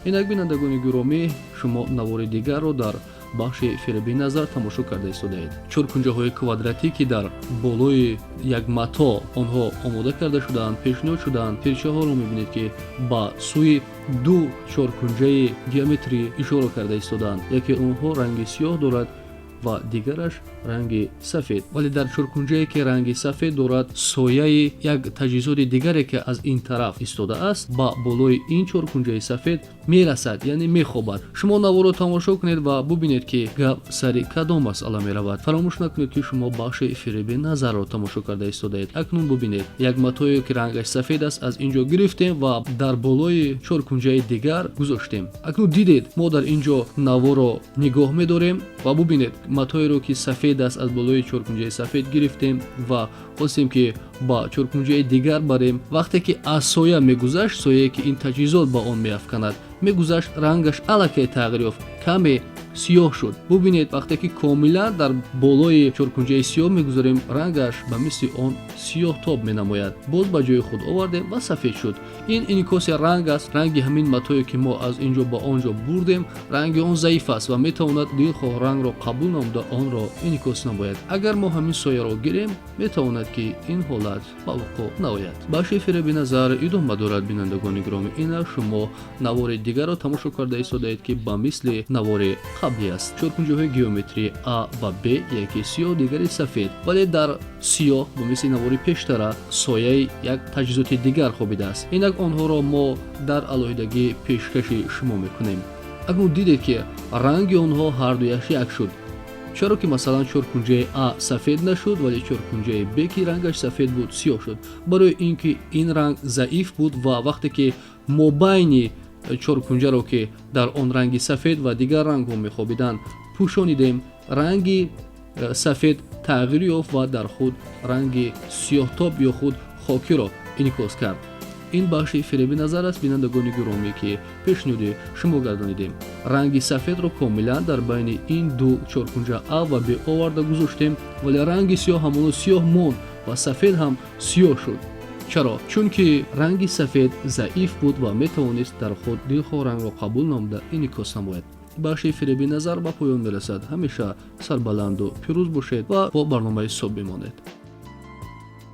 Инак, бинандагони гиромӣ, шумо навори дигарро дар бахши фиреби назар тамошо карда истодаед. Чоркунҷаҳои квадратӣ, ки дар болои як матоъ онҳо омода карда шудаанд, пешниҳод шудаанд. Тирчаҳоро мебинед, ки ба сӯи ду чоркунҷаи геометрӣ ишора карда истодаанд. Яке онҳо ранги сиёҳ дорад ва дигараш ранги сафед, вале дар чоркунҷае, ки ранги сафед дорад, сояи як таҷҳизоти дигаре, ки аз ин тараф истодааст, ба болои ин чоркунҷаи сафед мерасад, яъне мехобад. Шумо наворо тамошо кунед ва бубинед, ки гап сари кадом масъала меравад. Фаромӯш накунед, ки шумо бахши фиреби назарро тамошо карда истодаед. Акнун бубинед, як матое, ки рангаш сафед аст, аз ин ҷо гирифтем ва дар болои чоркунҷаи дигар гузоштем. Акнун дидед, мо дар ин ҷо наворо нигоҳ медорем ва бубинед, матоеро, ки сафед аст, аз болои чоркунҷаи сафед гирифтем ва хостем, ки ба чоркунҷаи дигар барем. Вақте ки аз соя мегузашт, сояе, ки ин таҷҳизот ба он меафканад, мегузашт, рангаш аллакай тағйир ёфт, каме сиёҳ шуд. Бубинед, вақте ки комилан дар болои чоркунҷаи сиёҳ мегузорем, рангаш ба мисли он сиёҳтоб менамояд. Боз ба ҷои худ овардем ва сафед шуд. Ин инъикоси ранг аст. Ранги ҳамин матое, ки мо аз ин ҷо ба он ҷо бурдем, ранги он заиф аст ва метавонад дилхоҳ рангро қабул намуда, онро инъикос намояд. Агар мо ҳамин сояро гирем, метавонад, ки ин ҳолат ба вуқӯъ наояд. Бахши фиреби назар идома дорад, бинандагони гиромӣ. Инак, шумо навори дигарро тамошо карда истодаед, ки ба мисли навори қаблӣ аст. Чоркунҷаҳои геометрии А ва Б, яке сиёҳ, дигари сафед, вале дар сиёҳ ба мисли навори пештара сояи як таҷҳизоти дигар хобидааст. Инак, онҳоро мо дар алоҳидагӣ пешкаши шумо мекунем. Акнун дидед, ки ранги онҳо ҳардуяш як шуд. Чаро ки, масалан, чоркунҷаи А сафед нашуд, вале чоркунҷаи Б, ки рангаш сафед буд, сиёҳ шуд? Барои ин ки ин ранг заиф буд ва вақте ки мобайни чоркунҷаро, ки дар он ранги сафед ва дигар рангҳо мехобиданд, пӯшонидем, ранги сафед тағйир ёфт ва дар худ ранги сиёҳтоб ё худ хокиро инъикос кард. Ин бахши фиреби назар аст, бинандагони гиромӣ, ки пешниҳоди шумо гардонидем. Ранги сафедро комилан дар байни ин ду чоркунҷа А ва Б оварда гузоштем, вале ранги сиёҳ ҳамоно сиёҳ монд ва сафед ҳам сиёҳ шуд. Чаро? Чунки ранги сафед заиф буд ва метавонист дар худ дилхоҳ рангро қабул намуда, инъикос намояд. Бахши фиреби назар ба поён мерасад. Ҳамеша сарбаланду пирӯз бошед ва бо барномаи субҳ бимонед.